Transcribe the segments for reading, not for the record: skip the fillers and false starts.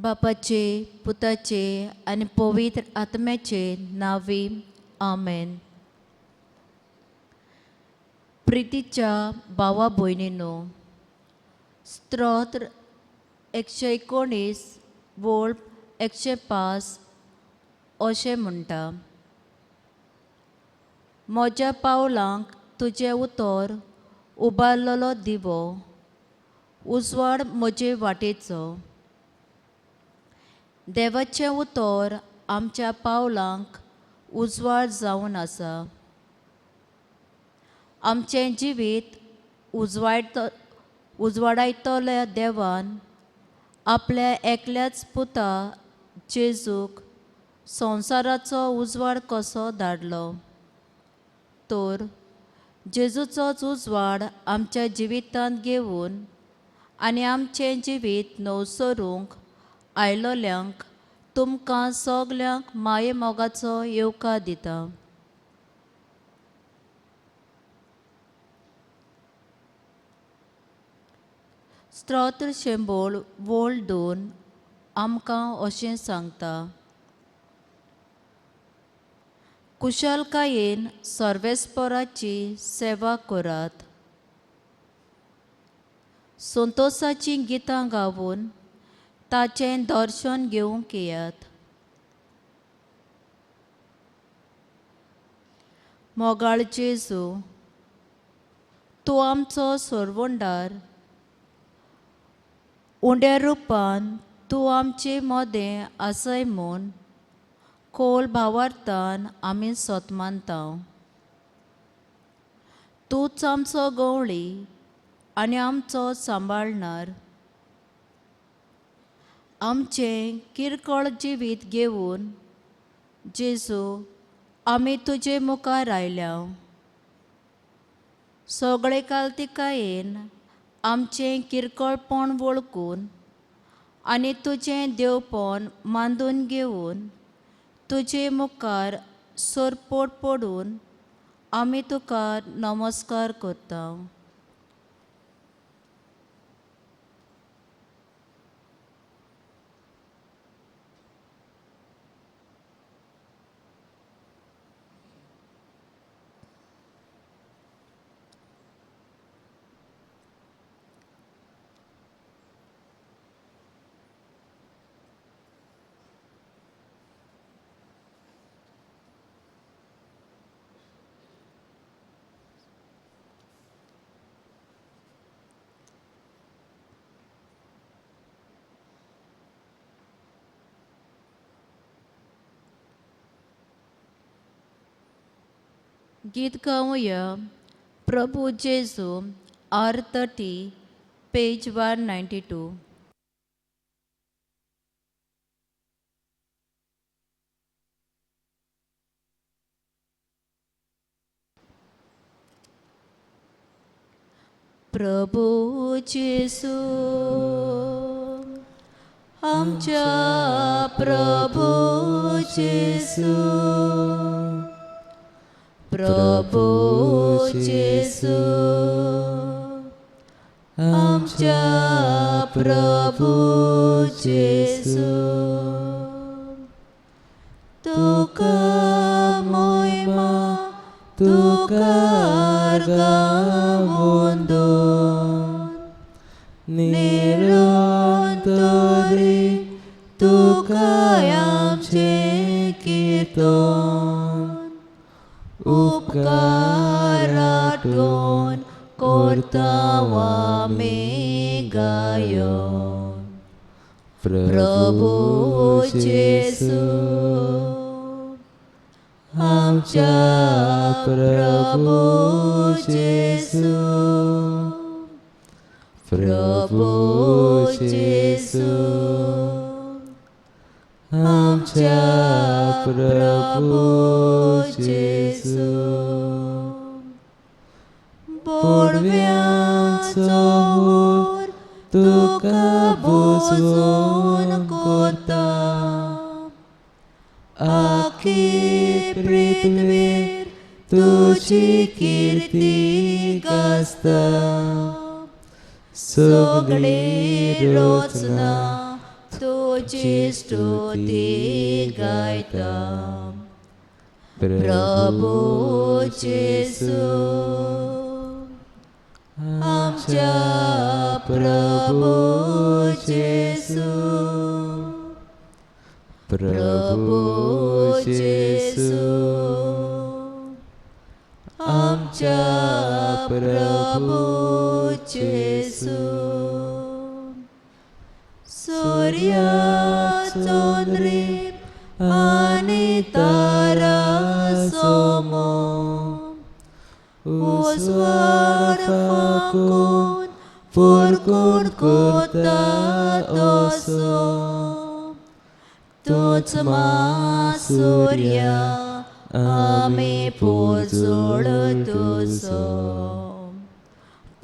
बापाचे पुताचे आनी पवित्र आत्म्याचे नांवी आमेन. प्रितीच्या भावा भयणीनो, स्तोत्र 119 वोळ 105 अशें म्हणटा, म्हज्या पावलांक तुजें उतर उबारलेलो दिवो, उजवाड म्हजे वाटेचो. देवाचें उतर आमच्या पावलांक उजवाड जावन आसा. आमचें जिवीत उजवाडायतल्या देवान आपल्या एकल्याच पुता जेजूक संवसाराचो उजवाड कसो धाडलो, तर जेजूचोच उजवाड आमच्या जिवितांत घेवन आनी आमचें जिवीत नवसरूंक आयलोल्यांक तुमकां सगल्यांक माये मोगाचो येवकार दिता. स्तोत्र 100 वोळ 2 आमकां अशें सांगता, कुशलकायेन सर्वेस्पराची सेवा करात, संतोसाचीं गितां गावन ताचें दर्शन घेवंक येयात. मोगाळ जेजू, तूं आमचो सोरवंडार, उंड्या रुपान तूं आमचे मदें आसय म्हूण खोल भावार्थान आमी सोतमानता. तूंच आमचो गवळी आनी आमचो सांबाळणार. आमचें किरकोळ जिवीत घेवन जेजू आमी तुजे मुखार आयल्या. सगळे कालतिकायेन आमचें किरकोळपण वळखून आनी तुजें देवपण मांदून घेवन तुजे मुखार सरपोट पडून आमी तुका नमस्कार करता. गीत गावया प्रभू जेजू, R30, page 192. प्रभू जेजू आमच्या प्रभू जेजू, प्रभू जेजू आमच्या प्रभू जेजू, तुका मोयमा तुका गावंदो निरंतरी तुका आमचें कीर्तन उपकारातून करता आमी गायन. प्रभू जेजू आमच्या प्रभू जेजू, प्रभू जेजू आमच्या प्रभू जेजू, बोडव्यांचो हुर तुका बुजवून करता, आखी पृथ्वीर तुजी कीर्ती गाजता, सगळी रचना तुजी स्तुती गायता. प्रभू जेजू आमच्या प्रभू जेजू, प्रभू जेजू आमच्या प्रभू जेजू. सूर्या चंद्री आनी तारा सोमो उजवाड फांकून फुरकून करता तसो तूंच मा सूर्या आमी पोजोळ तुजो.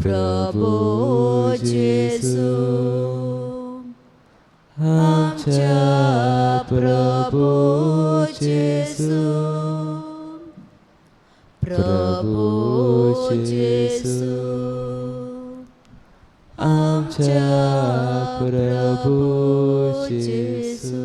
प्रभू जेजू आमच्या प्रभू जेजू, प्रभू जेजू आमच्या प्रभू जेजू.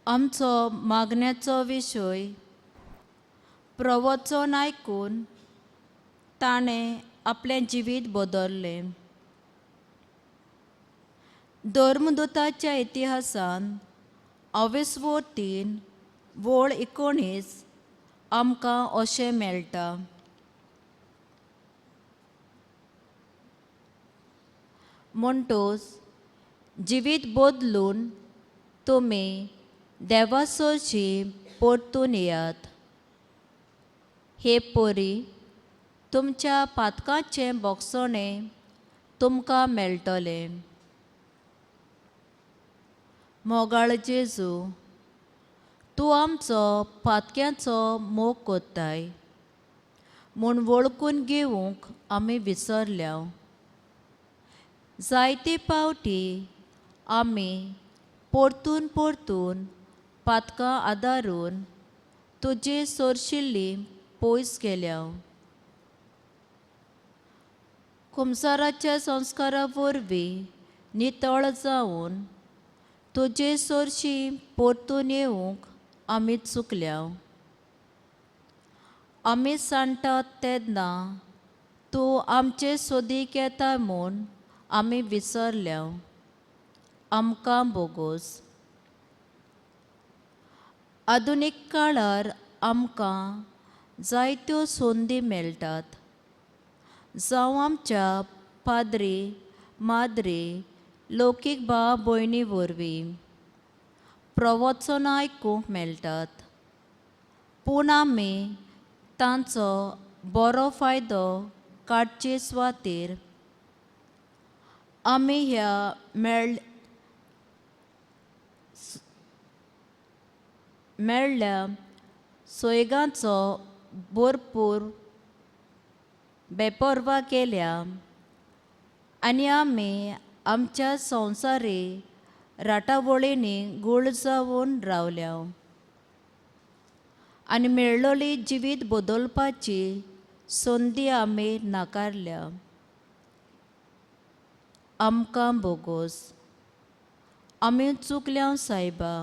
आमचो मागण्याचो विशय प्रवचन आयकून ताणें आपलें जिवीत बदल्लें. धर्मदूताच्या इतिहासान अवेसवो 3 वळ 19 आमकां अशें मेळटा. म्हणटोच जिवीत बदलून तुमी देवासोची परतून येयात. हे परी तुमच्या पातकाचें बोगसणें तुमकां मेळटलें. मोगाळ जेजू, तूं आमचो पातक्याचो मोग कोत्ताय म्हूण वळखून घेवंक आमी विसरल्या. जायते पावटी आमी परतून परतून पातकां आदारून तुजे सोरशिल्ली पयस गेल्या. कुमसाराच्या संस्कारा वरवीं नितळ जावन तुजे सोरशी परतून येवंक आमी चुकल्या. आमी सांडटात तेन्ना तूं आमचे सोदीक येता म्हूण आमी विसरल्या. आमकां बोगोस. आधुनीक काळार आमकां जायत्यो संदी मेळटात. जावं आमच्या पाद्री माद्री लौकीक भाव भयणी वरवीं प्रवचनां आयकूंक मेळटात, पूण आमी तांचो बरो फायदो काडचे सुवातेर आमी ह्या मेळ्ळ्या सोयगांचो भरपूर बेपर्वा केल्या आनी आमी आमच्या संवसारी राटावळींनी गूळ जावन रावल्या आनी मेळ्ळोली जिवीत बदलपाची संदी आमी नाकारल्या. आमकां बोगोस. आमी चुकल्या सायबा.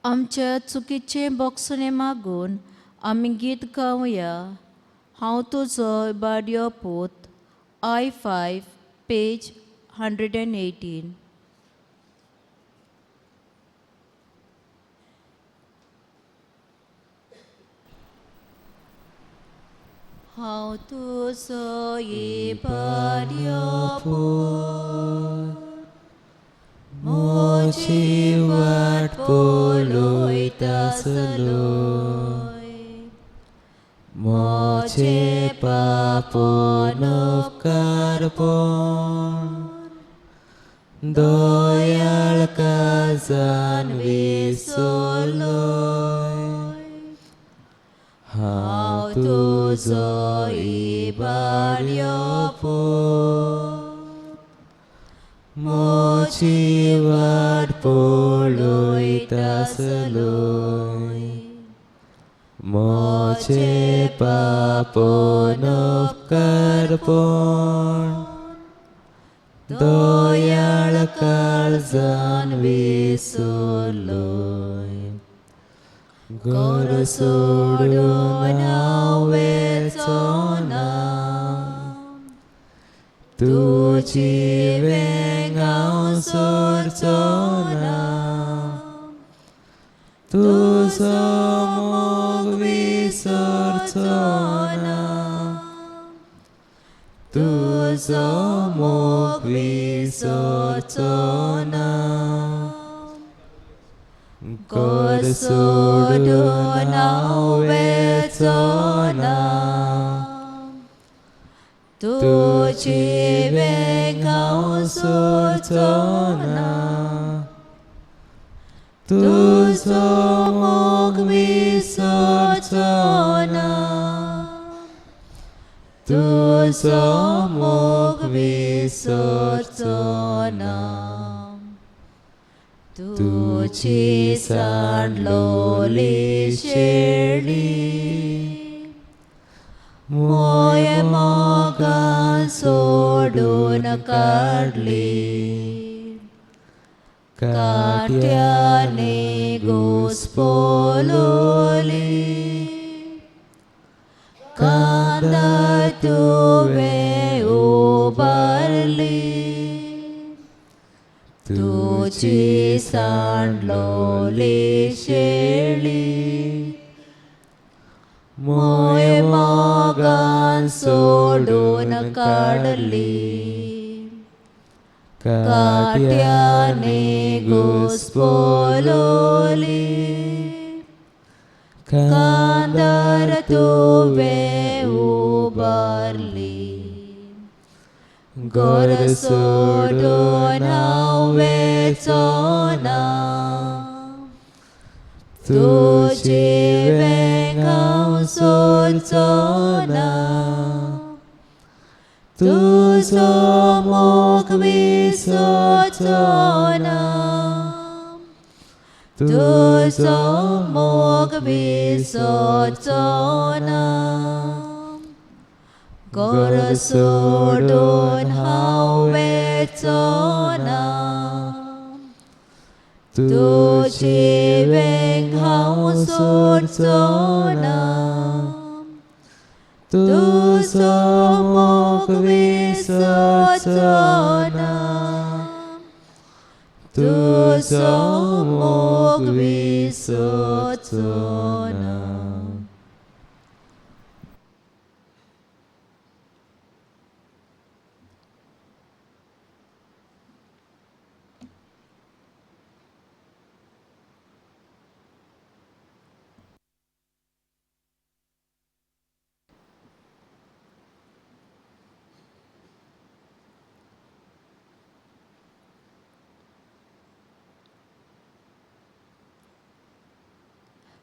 आमच्या चुकीचें बोगसणें मागून आमी गीत गावया. हांव तुजो बाडयो पूत, I 5 page 118. हांव तुजो इबाड्यो पूत, म्हजी वाट पळयतासलोय, म्हजे पाप उपकारपण दयाळ काळजान विसरलोय. हांव तुजो इबाड्यो पूत, म्हजी वाट पळयतासलोय, म्हजे पाप उपकारपण दयाळ काळजान विसरलोय. घर सोडून हांव वचो ना, तुजी वेंग हांव सोडचो ना, तुजो मोग विसरचो ना, तुजो मोग विसरचो ना. घर सोडून हांव वचो ना, तुजी वेंग हांव सोडचो ना, तुजो मोग विसरचो ना, तुजो मोग विसरचो ना. तुजी सांडलोली शेळी मोय मोगान सोडून काडली, काट्याने घुस्पोलोली, कांदा तुवें उबारली. तुजी सांडलोली शेळी मोय मोगान सोडून काडली, काट्याने घुस्पोलोली, कांदार तुवें उबारली. घर सोडून हांव वचो ना, तुजी वेंग हांव सोडचो ना, तुजो मोग विसरचो ना, तुजो मोग विसरचो ना. घर सोडून हांव वचो ना, तुजी वेंग हांव सोडचो ना, तुजो मोग विसरचो ना, तुजो मोग विसरचो ना.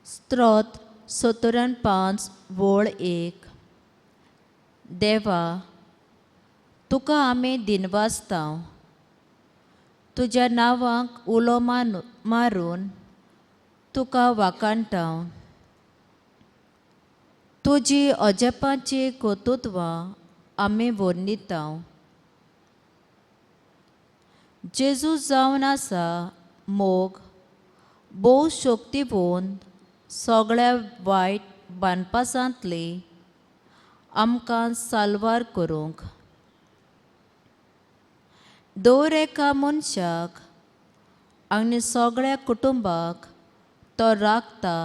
स्त्रोत 75 वळ 1. देवा, तुका आमी दिनवासतांव, तुज्या नांवाक उलो मारून तुका वाखाणटांव. तुजी अजापाची कर्तृत्वां आमी वर्णितांव. जेजू जावन आसा मोग भोव शक्तिवंत, सगळ्या वायट बांदपासांतली आमकां साल्वार करूंक. दर एका मनशाक आनी सगळ्या कुटुंबाक तो राखता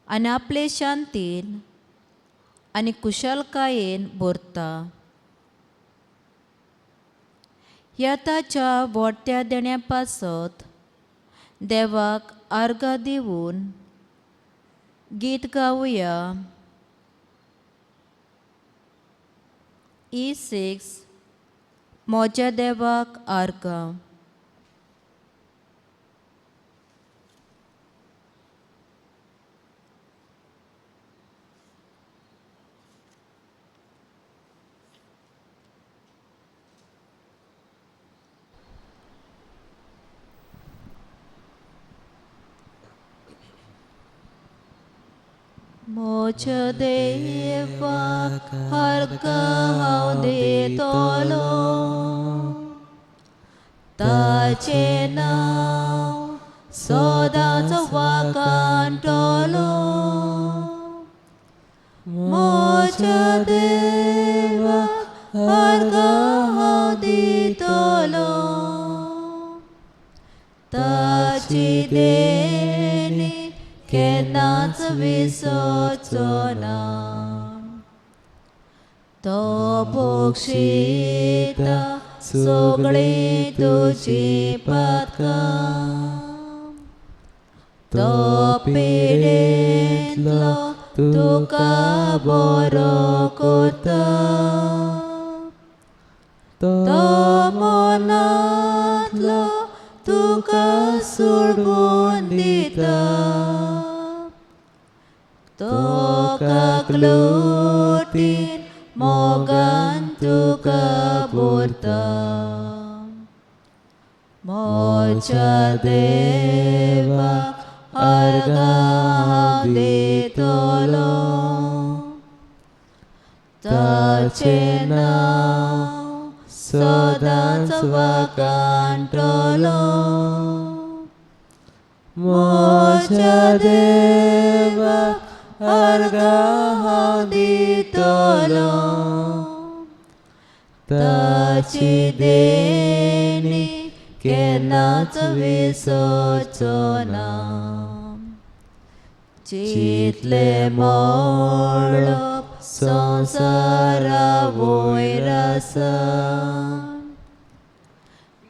आनी आपले शांतीन आनी कुशलकायेन भरता. ह्या ताच्या वोडत्या देण्या पासत देवाक आर्गां दिवन गीत गावया. E6 म्हज्या देवाक आर्गां. म्हज्या देवाक आर्गां हांव दितलो, ताचें नांव सदांच वाखाणटलो. म्हज्या देवाक आर्गां हांव दितलो, ताची देणी केन्नाच विसरचो ना. तो बक्षिता सगळीं तुजीं पातकां, तो पिडेंतलो तुका बरो करता. तो मनांतलो तुका सोडून दिता, तो काकलुतीन मोगान तुका भरता. म्हज्या देवाक आर्गां हांव दितलो, ताचें नांव सदांच वाखाणटलो. म्हज्या देवाक आर्गां हांव दितलो, ताची देणी केन्नाच विसरचो ना. चिंतलें मळब संवसारा वयर आसा,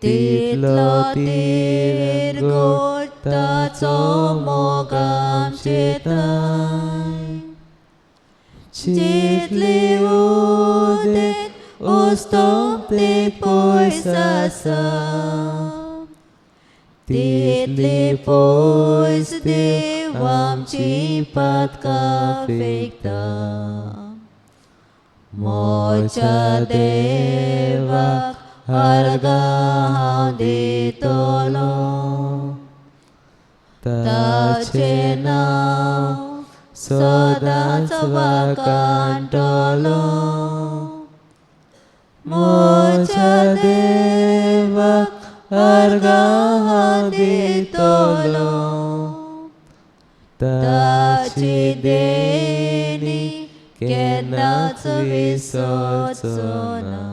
तितलो तिरगोट ताचो मोग आमचेताय. जितली उदेंत उस्तोम पयस आसा, तितली पयस देव आमचीं पातकां फेकता. म्हज्या देवाक आर्गां हांव दितलो, ताचें नांव सदांच वाखाणटलो. म्हज्या देवाक आर्गां हांव दितलो, ताची देणी केन्नाच विसरचो ना.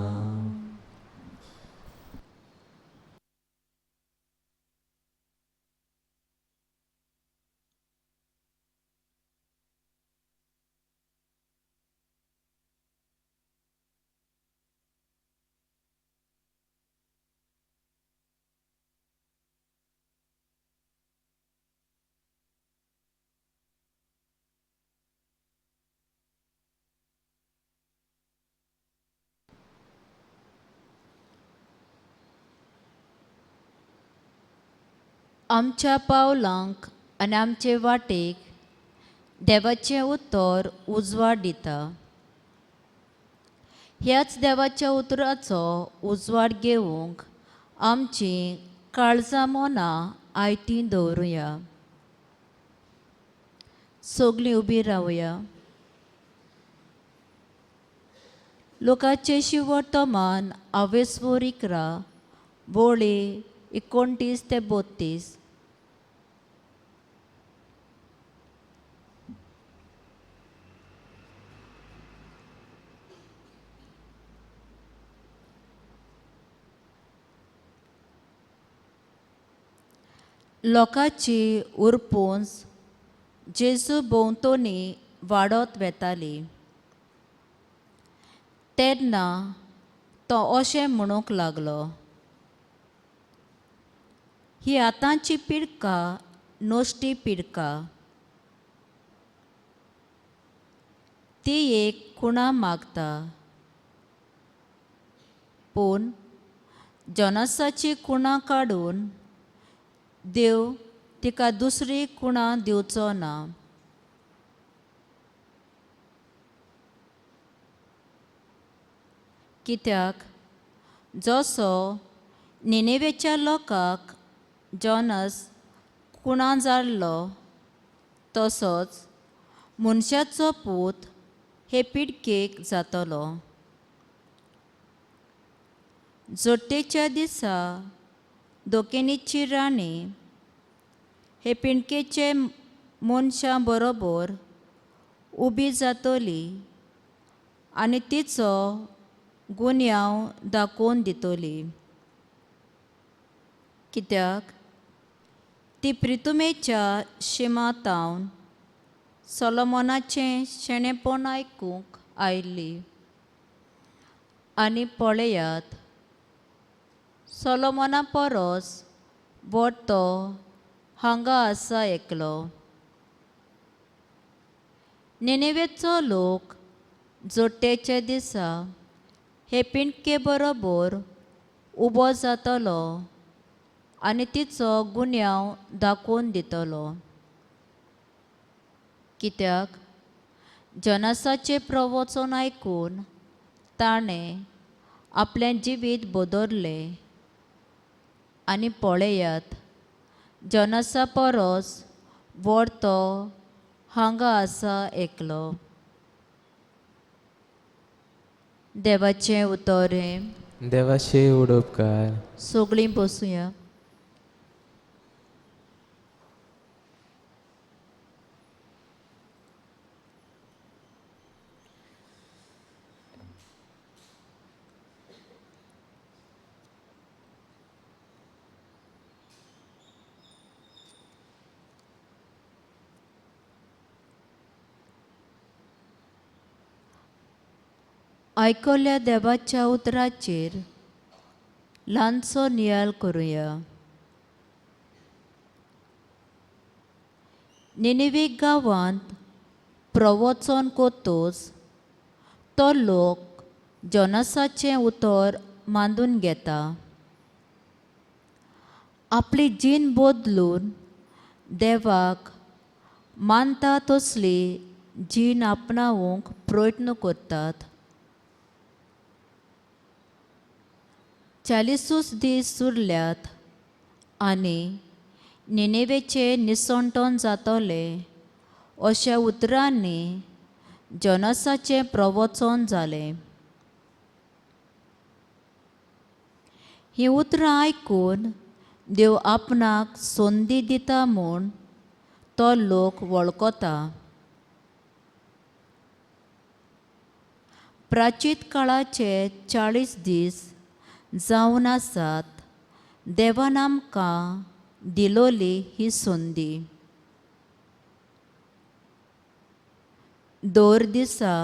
आमच्या पावलांक आनी आमचे वाटेक देवाचें उतर उजवाड दिता. ह्याच देवाच्या उतराचो उजवाड घेवंक आमची काळजां मनां आयतीं दवरुया. सगळीं उबी रावया. लोकाचे शिवर्तमान आवेसवोर 11 वळी 29 ते 32. लोकांची उरपोंस जेजू भोंवतणी वाडत वेताली. तेन्ना तो अशें म्हणूंक लागलो, ही आतांची पिडका नश्टी पिडका, ती एक खुणा मागता, पूण जोनासाची खुणा काडून देव तिका दुसरी खुणा दिवचो ना. कित्याक जसो निनेवेच्या लोकांक जोनस खुणा जाल्लो तसोच मनशाचो पूत हे पिडकेक जातलो. जोडटेच्या दिसा दोकेनीची राणी हे पिंडकेचे मनशां बरोबर उबी जातली आनी तिचो गुन्यांव दाखोवन दितली. कित्याक ती प्रितुमेच्या शिमातावन सोलोमोनाचें शेणेपण आयकूंक आयिल्ली आनी पळयात, सोलोमोना परस व्हड तो हांगा आसा एकलो. निनेवेचो लोक जोडटेच्या दिसा हे पिंडके बरोबर उबो जातलो आनी तिचो गुन्यांव दाखोवन दितलो. कित्याक जोनासाचें प्रवचन आयकून ताणें आपलें जिवीत बदल्लें आनी पळयात, जोनासा परस व्हड तो हांगा आसा एकलो. देवाचें उतर हें. देवाचे उडोपकार. सगळीं बसुया. आयकल्या देवाच्या उतराचेर ल्हानसो नियाळ करुया. निनेवे गांवांत प्रवचन करतच तो लोक जोनासाचें उतर मांदून घेता. आपली जीण बदलून देवाक मानता तसली जीण आपणावंक प्रयत्न करतात. 40 दीस उरल्यात आनी निनेवेचें निसणटण जातलें अशा उतरांनी जोनासाचें प्रवचन जालें. हीं उतरां आयकून देव आपणाक संदी दिता म्हूण तो लोक वळखता. प्राचीत काळाचे 40 दीस जावन आसात देवान आमकां दिलोली ही संदी. दर दिसा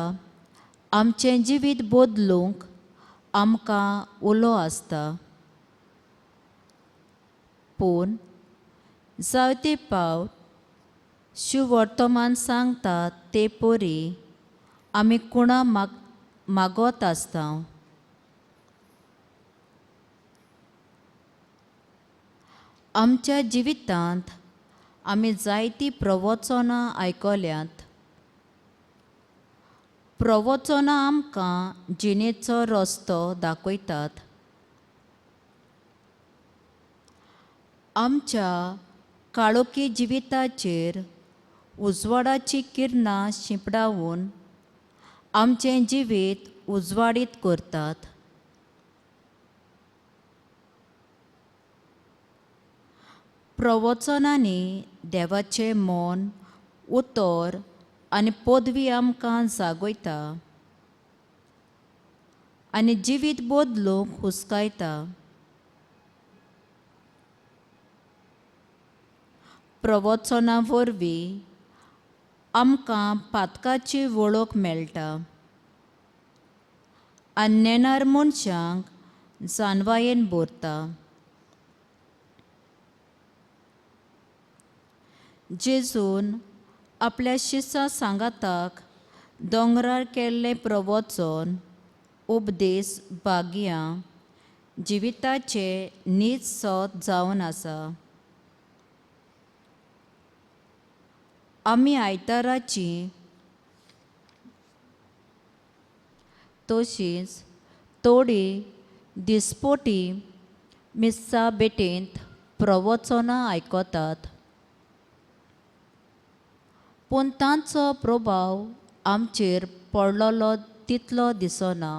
आमचें जिवीत बदलूंक आमकां उलो आसता, पूण जायते पावट शिववर्तमान सांगता ते परी आमी कुणा मागत आसता. आमच्या जिवितांत आमी जायतीं प्रवचनां आयकल्यांत. प्रवचनां आमकां जिणेचो रस्तो दाखयतात. आमच्या काळोखी जिविताचेर उजवाडाची किरणां शिंपडावन आमचें जिवीत उजवाडीत करतात. प्रवचनांनी देवाचें मन, उतर आनी पदवी आमकां जागयता आनी जिवीत बदलूंक हुस्कायता. प्रवचनां वरवीं आमकां पातकाची वळख मेळटा आनी नेणार मनशांक जानवायेन भरता. जेजून आपल्या शिसां सांगाताक दोंगरार केल्लें प्रवचन उपदेश भाग्यां जिविताचे नीज सत जावन आसा. आमी आयताराची तशींच थोडी दिसपोटी मिस्सा भेटेंत प्रवचनां आयकतात, पूण तांचो प्रभाव आमचेर पडलेलो तितलो दिसना.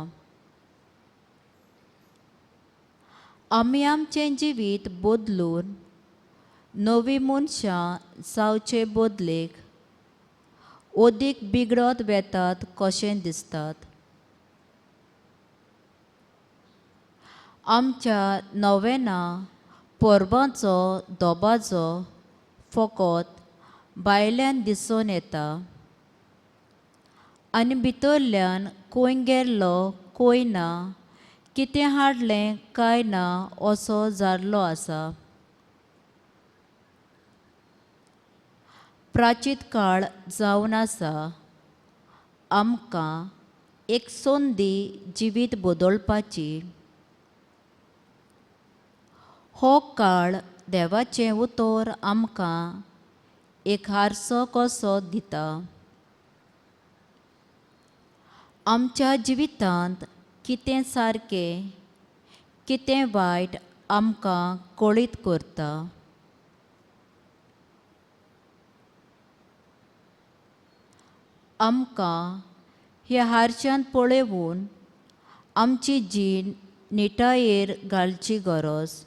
आमी आमचें जिवीत बदलून नवी मनशां जावचे बदलेक अदीक बिगडत वेतात कशें दिसतात. आमच्या नवेना परबांचो दबाजो फकत भायल्यान दिसून येता आनी भितरल्यान खंय गेल्लो खंय ना, कितें हाडलें काय ना असो जाल्लो आसा. प्राचीत काळ जावन आसा आमकां एक संदी जिवीत बदलपाची. हो काळ देवाचें उतर आमकां एक हारसो कसो दिता. आमच्या जिवितांत कितें सारकें कितें वायट आमकां कळीत करता. आमकां ह्या हारशांत पळोवन आमची जीण निटायेर घालची गरज.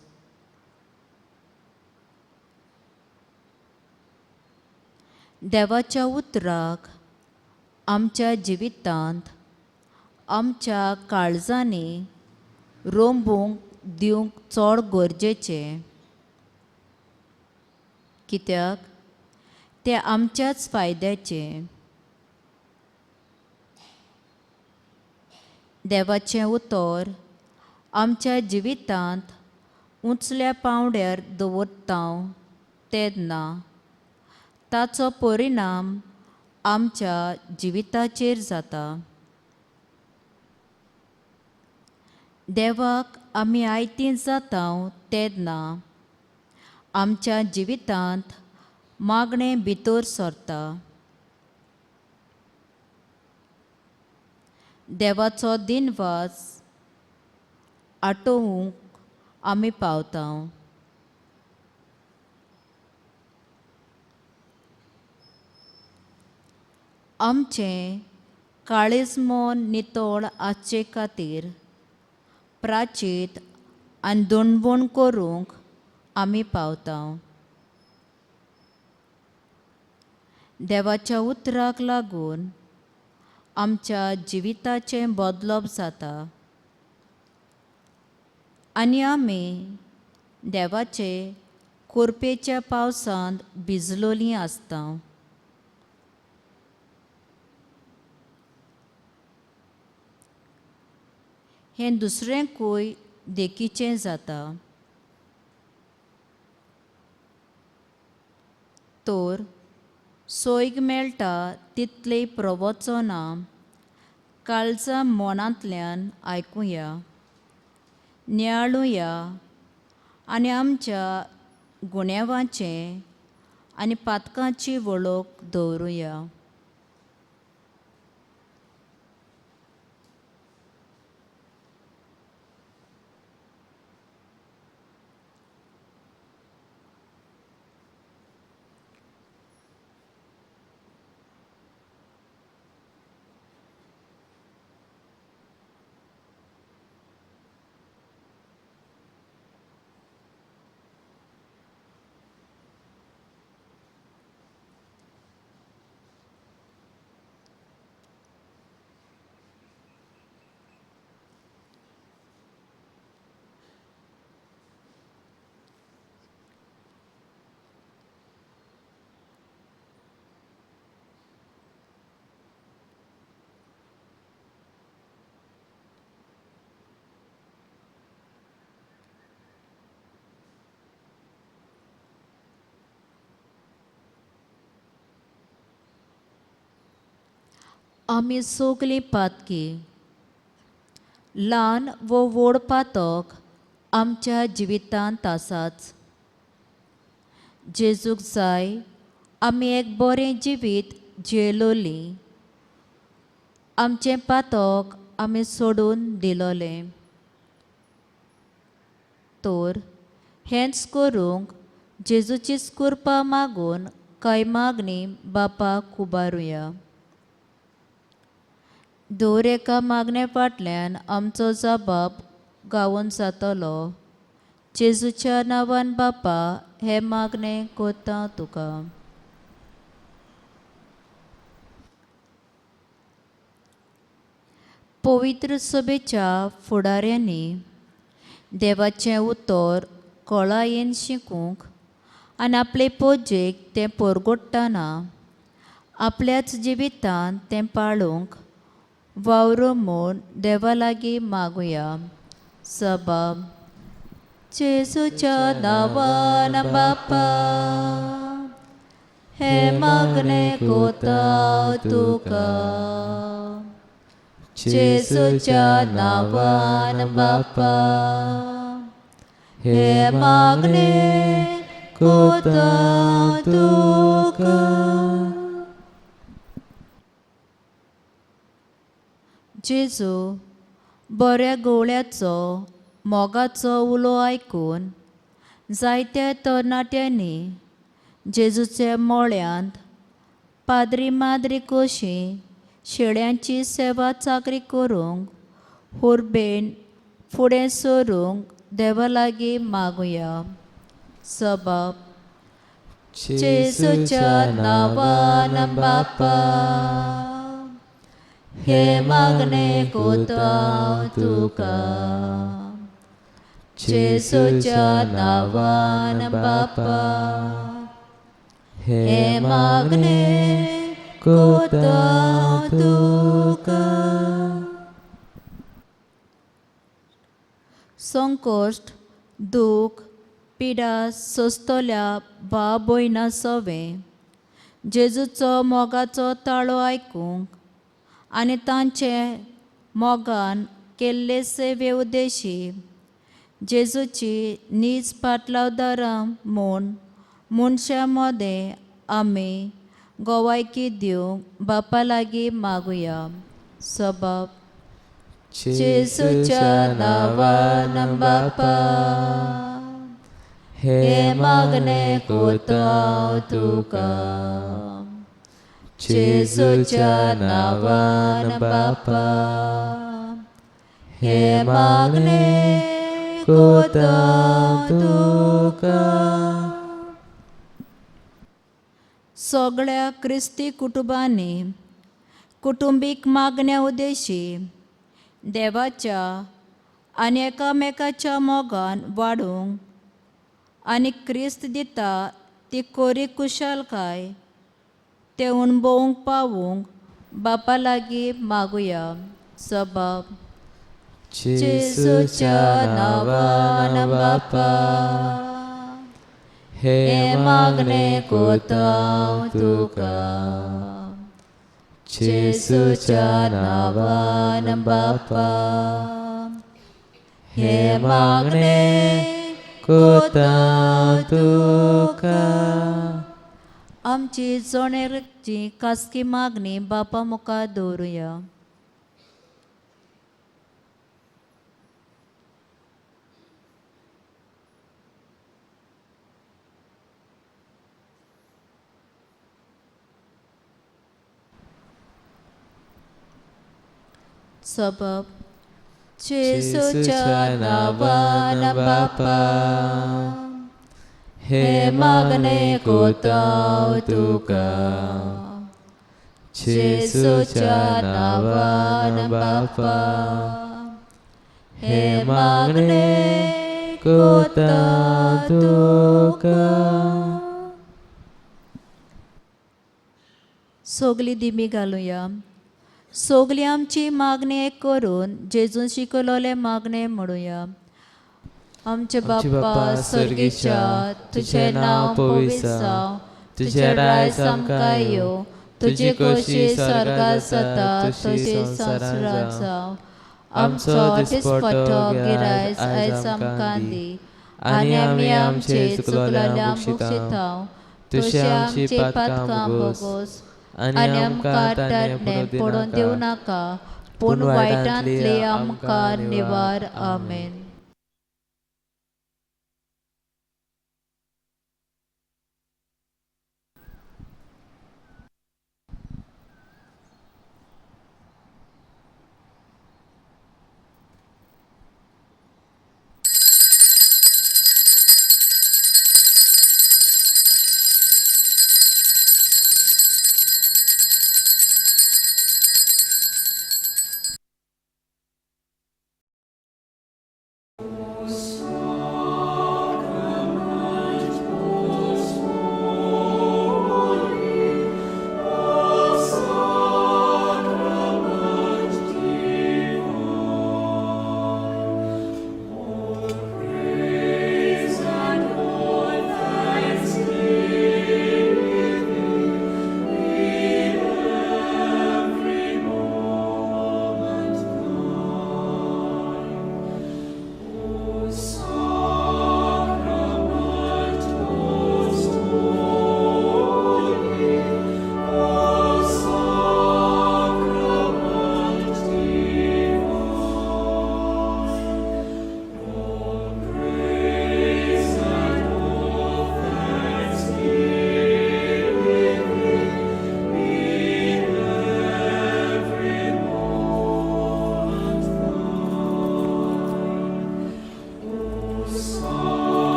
देवाच्या उतराक आमच्या जिवितांत आमच्या काळजांनी रोंबूंक दिवंक चड गरजेचें, कित्याक तें आमच्याच फायद्याचें. देवाचें उतर आमच्या जिवितांत उंचल्या पांवड्यार दवरता तेन्ना ताचो परिणाम आमच्या जिविताचेर जाता. देवाक आमी आयतीं जाता तेन्ना आमच्या जिवितांत मागणें भितर सरता. देवाचो दिनवास आटोवंक आमी पावता. आमचें काळीज मन नितळ आसचे खातीर प्राचीत आनी दणवण करूंक आमी पावता. देवाच्या उतराक लागून आमच्या जिविताचें बदलप जाता आनी आमी देवाचे कुरपेच्या पावसांत भिजलोलीं आसता. हें दुसऱ्यांकूय देखीचें जाता. तर सोयग मेळटा तितलें प्रवचनां काळजा मनांतल्यान आयकुया, नियाळुया आनी आमच्या गुन्यांवाचें आनी पातकांची वळख दवरुया. आमी सगलीं पातकी, ल्हान वो व्हड पातक आमच्या जिवितांत आसाच. जेजूक जाय आमी एक बरें जिवीत जियेलोलीं. आमचें पातक आमी सोडून दिलोलें. तर हेंच करूंक जेजूचीच कृपा मागून कांय मागणी बापाक उबारुया. दर एका मागणे फाटल्यान आमचो जबाब गावोन जातलो. जेजूच्या नांवान बापा हें मागणें करता तुका. पवित्र सभेच्या फुडाऱ्यांनी देवाचें उतर कळायेन शिकूंक आनी आपले पोजेक तें परगोडटना आपल्याच जिवितांत तें पाळूंक वावरो म्हूण देवा लागीं मागुया. सबाब जेजूच्या नांवान बापा हें मागणें कोता तुका. जेजूच्या नांवान बापा हें मागणें कोता तुका. जेजू बऱ्या गवळ्याचो मोगाचो उलो आयकून जायत्या तरणाट्यांनी जेजूच्या मोळ्यांत पाद्री माद्री कशी शेळ्यांची सेवा चाकरी करूंक हुरबेन फुडें सरूंक देवा लागीं मागुया. सबाब जेजूच्या नांवान बापा हें मागणें कोता तुका. जेजूच्या नांवान बापा हें मागणें कोता तुका. संकश्ट, दूख, पिडा सोंसतल्या भाव भयणां सवें जेजूचो मोगाचो ताळो आयकूंक आनी तांचे मोगान केल्ले सेवे उद्देशी जेजूची नीज पाटलावदारां म्हूण मनशां मदें आमी गोवायकी दिवंक बापा लागीं मागुया. सबाब जेजूच्या नांवान बापा हें मागणें कोता तुका. जेजूच्या नांवान बापा हें मागणें कोता तुका. सगळ्या क्रिस्ती कुटुंबांनी कुटुंबीक मागण्या उद्देशी देवाच्या आनी एकामेकाच्या मोगान वाडूंक आनी क्रिस्त दिता ती कोरी कुशालकाय ते अणभवूंक पावूंक बापा लागीं मागुया. सबाब जेजूच्या नांवान बापा हें मागणें कोता तुका. जेजूच्या नांवान बापा हें मागणें कोता तुका. आमची जोणेची खासगी मागणी बापा मुखार दवरुया. सबब जेजूच्या नांवान बापा हें मागणें कोता तुका. जेजूच्या नांवान बापा हें मागणें कोता तुका. सगली दिमी घालुया. सगली आमची मागणी करून जेजून शिकवलें मागणें म्हणुया. आमचे बापा सर्गीच्या, तुझें नांव पवित्र जावं, तुझें राज आमकां येवं, तुजी खोशी स्वर्गात जाता तशी संवसारांत जावं. आमचो दिसपट्टो गिरायस आयज आमकां दी आनी आमी आमचे चुकलोल्यांक भोगशितांव तशी आमची पातकां भोगोस आनी आमकां ताणें पडून दिवं नाका, पूण वायटांतली आमकां निवार. आमेन.